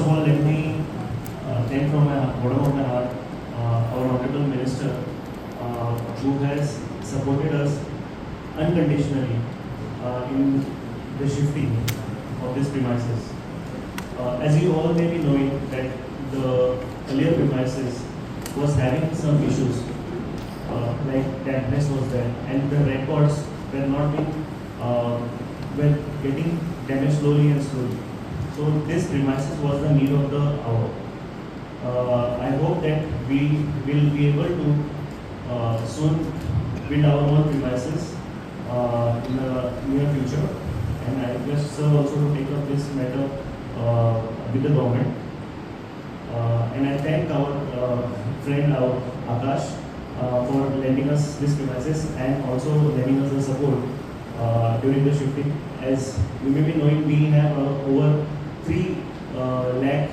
First of all, let me thank from my bottom of my heart our honorable minister who has supported us unconditionally in the shifting of this premises. As you all may be knowing that the earlier premises was having some issues, like dampness was there and the records were not being were getting damaged slowly and slowly. So this premises was the need of the hour. I hope that we will be able to soon build our own premises in the near future. And I request sir also to take up this matter with the government. And I thank our friend, our Akash, for lending us this premises and also lending us the support during the shifting. As you may be knowing, we have over 3 lakh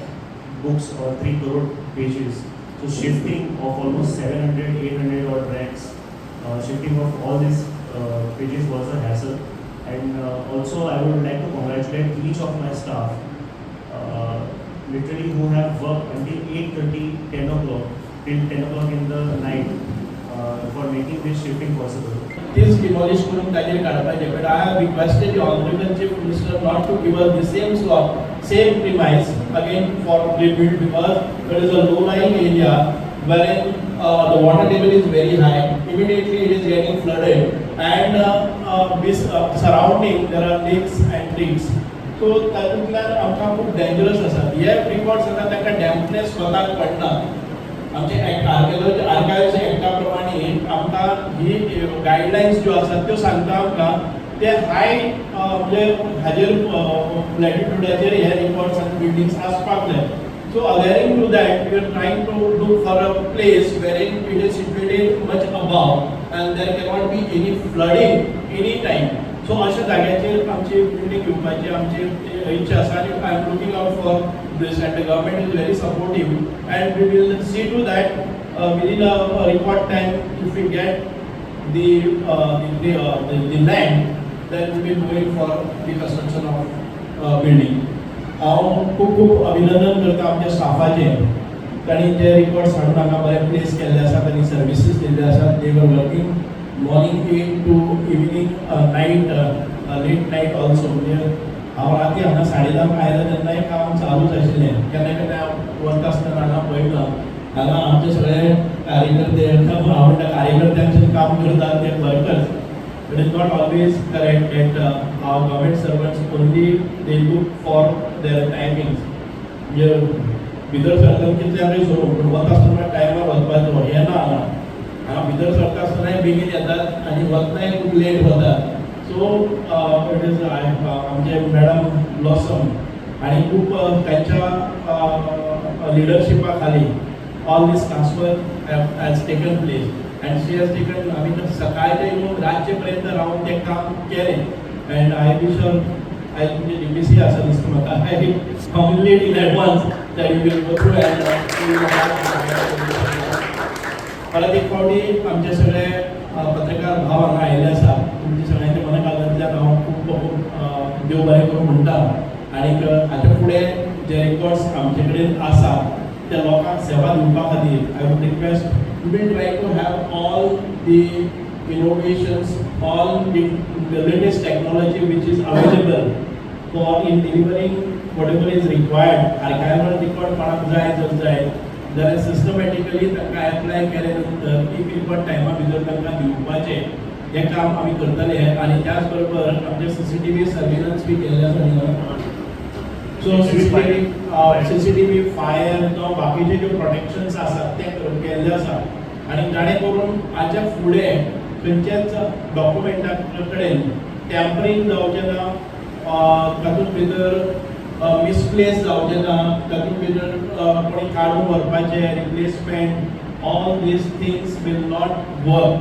books or 3 crore pages. So shifting of almost 700, 800 odd racks, shifting of all these pages was a hassle. And also I would like to congratulate each of my staff, literally who have worked until 8:30, 10 o'clock, till 10 o'clock in the night for making this shifting possible. तीच demolish करून ताजेर काडपाचें, but I have requested the honourable Chief Minister not to give us the same slot, same premise again for rebuild, because it is a low lying area wherein the water table is very high. Immediately it is getting flooded and this surrounding there are lakes and trees. So तातूंतल्यान आमकां खूब dangerous आसा. हे records आसा, तांकां डॅम्पनेस स्वताक पडना. आमचे आर्किओलॉजी आर्कायव्स एक्टा प्रमाणे आमकां ही गायडलायन्स ज्यो आसात त्यो सांगता आमकां, ते हाय म्हणजे हाजेर लॅटिट्युडाचेर हे रिकॉर्ड्स आनी बिल्डिंग्स आसपाक जाय. So adhering to that, we are trying to look for a place wherein it is situated much above and there cannot be any flooding any time. So अशा जाग्याचेर आमची बिल्डिंग घेवपाची आमची इच्छा आसा आनी I am looking out for this and the government is very supportive and we will see to that within a record time, if we get the land, then we will go in for the construction of building. हांव खूब खूब अभिनंदन करता आमच्या स्टाफाचें. तांणी जे records हाडून हांगा बरें प्लेस केल्ले आसा, तांणी सर्विसीस दिल्ले आसात. They were working morning 8 to evening night, late night also. म्हणजे हांव राती हांगा 10:30 आयलो तेन्नाय काम चालूच आशिल्लें. केन्ना केन्ना हांव वता आसतना हांगा पळयता, हांगा आमचे सगळे कार्यकर्ते, हांव म्हणटा कार्यकर्त्यांचे काम करतात ते workers. It is not always correct that our government servants only, they look for their timings. म्हणजे भितर सरतना कितल्यांकय सोडूं, पूण वता आसतना टायमार वचपाचो हें ना. हांगा हांगा भितर सरता आसतनाय बेगीन येतात आनी वतनाय खूब लेट वतात. सो it is आमचे मॅडम ब्लॉसम आनी खूब तांच्या लिडरशिपा खाली all this transfer has taken place and she has taken, I mean, सकाळचे येवन रातचे पर्यंत रावन तें काम केलें. And I wish her, I तुमचे डीपीसी आसा दिसता म्हाका, I congratulate in advance that you will go through and परत एक फावटी आमचे सगळे पत्रकार भाव हांगा आयिल्ले आसा, तुमचे सगळ्यांच्या मना काळजांतल्यान हांव खूब खूब देव बरें करूं म्हणटा. आनीक हाच्या फुडें जे रिकॉर्ड्स आमचे कडेन आसा त्या लोकांक सेवा दिवपा खातीर I would request, we will try to have all the innovations, all the latest technology which is available for in delivering whatever is required. Archival record कोणाक जाय जर जाय जाल्यार सिस्टमॅटिकली तांकां एप्लाय केले नंतर एक रिकॉर्ड टायमा भितर तांकां दिवपाचें हें काम आमी करतले. आनी त्याच बरोबर आमचे सीसीटीव्ही सर्वेलन्स बी केल्लें आसा न्ही? सो सीसीटीव्ही, फायर जावं बाकीचे ज्यो प्रोटेक्शन्स आसात ते केल्ले आसा आनी जाणे करून हाच्या फुडें खंयच्याच डॉक्युमेंटा कडेन टॅम्परींग जावचें ना, तातूंत भितर मिसप्लेस जावचें ना, तातूंत भितर कोणी काडून व्हरपाचें, replacement, all these things will not work.